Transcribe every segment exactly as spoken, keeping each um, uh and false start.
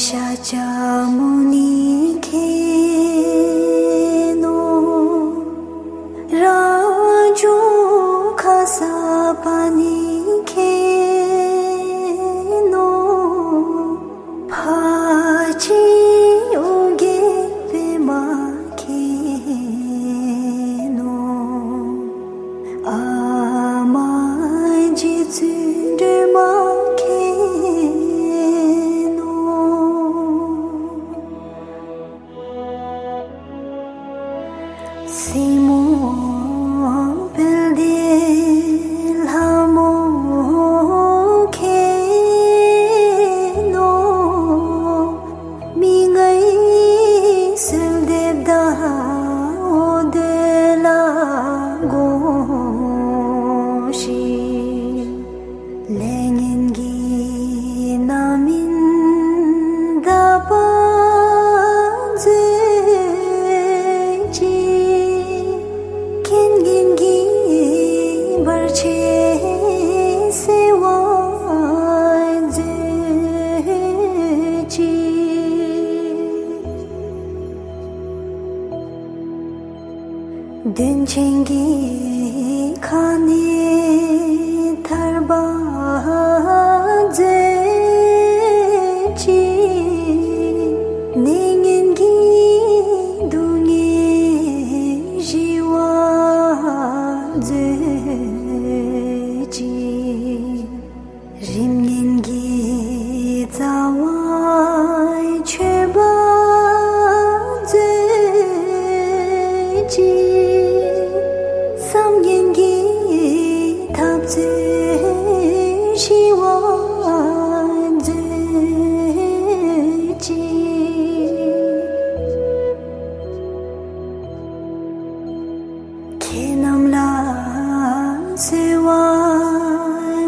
ཤཱཀྱ་མུ་ནི་ཁྱེད་ནོ། རང་བྱུང་ཁ་སརྤ་ཎི་ཁྱེད་ནོ། ཕ་ཆེན་ཨོ་རྒྱན་པདྨ་ཁྱེད་ནོ། ཨ་མ་རྗེ་བཙུན་སྒྲོལ་མ་ཁྱེད་ནོ། སྲིང་མོ་དཔལ་ལྡན་ལྷ་མོ་ཁྱེད་ནོ། མི་མངའ་གསོལ་འདེབས་དང་འོ་དོད་ལ་དགོངས་ཤིག། ལས་ངན་གྱི་རྣམ་སྨིན་དག་པར་མཛོད་ཅིག། རྐྱེན་ངན་གྱི་བར་ཆད་སེལ་བར་མཛོད་ཅིག། གདོན་ཆེན་གྱི་ཁ་ནས་ཐར་པ་མཛོད་ཅིག། ནད་ངན་གྱི་སྡུག་བསྔལ་ཞི་བར་མཛོད་ཅིག། རིམས་ངན་གྱི་རྩ་བ་ཆོད་པར་མཛོད་ཅིག། བསམ་ངན་གྱི་འཐབ་རྩོད་ཞི་བར་མཛོད་ཅིག། ཁྱེད་རྣམས་ལ་གསོལ་བ་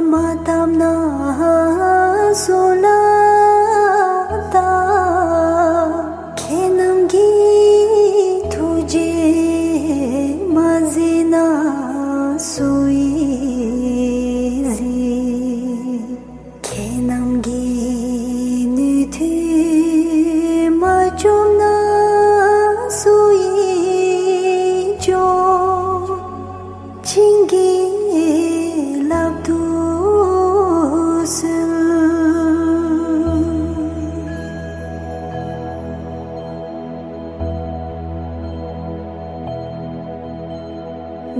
མ་བཏབ་ན་སུ་ལ་བཏབ། ཁྱེད་རྣམས་ཀྱི་ཐུགས་རྗེ་མ་གཟིགས་ན་སུ་ཡིས་གཟིགས། ཁྱེད་རྣམས་ཀྱི་ནུས་མཐུ་མ་བཅོམ་ན་སུ་ཡིས་བཅོམ། བྱིན་གྱིས་བརླབ་ཏུ་གསོལ།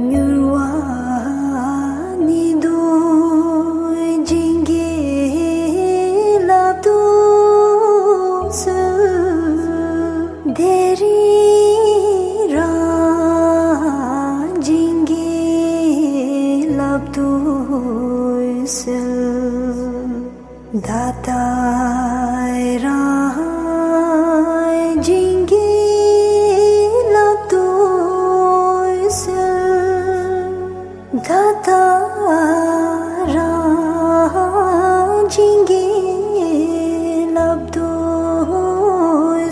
མྱུར་བ་ནད་གདོན་བྱིན་གྱིས་བརླབ་ཏུ་གསོལ། བདེ་རིགས་རང་བྱིན་གྱིས་བརླབ་ཏུ་གསོལ། ད་ལྟ་རང་བྱིན་གྱིས་བརླབ་ཏུ་གསོལ། ད་ལྟ་རང་བྱིན་གྱིས་བརླབ་ཏུ་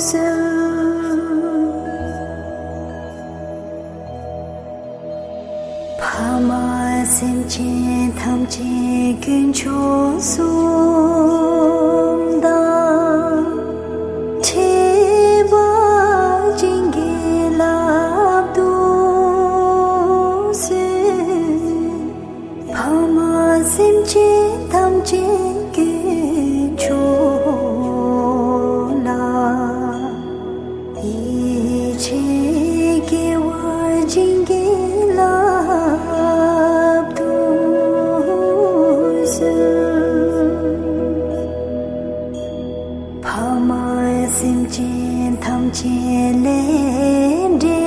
གསོལ། ཕ་མ་སེམས་ཅན་ཐམས་ཅད་དཀོན་མཆོག་གསུམ་དང་། ཕྲད་པ་བྱིན་གྱིས་བརླབ་ཏུ་གསོལ། ཕ་མ་སེམས་ཅན་ཐམས་ཅད་དཀོན་མཆོག་ལ། ཡིད་ཆེས་དགེ་བ་བྱིན་གྱིས་བརླབ་ཏུ་གསོལ། ཕ་མ་སེམས་ཅན་ཐམས་ཅད་ལས་འབྲས་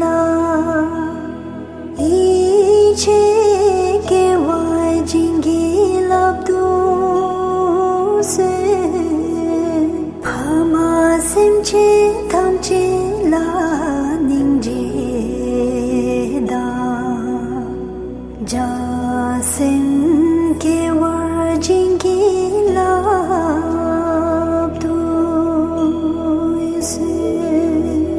ལ། ཡིད་ཆེས་དགེ་བ་བྱིན་གྱིས་བརླབ་ཏུ་གསོལ། ཕ་མ་སེམས་ཅན་ཐམས་ཅད་ལ་སྙིང་རྗེ་དང་། བྱང་སེམས་དགེ་བ་བྱིན་གྱིས་བརླབ་ཏུ་གསོལ།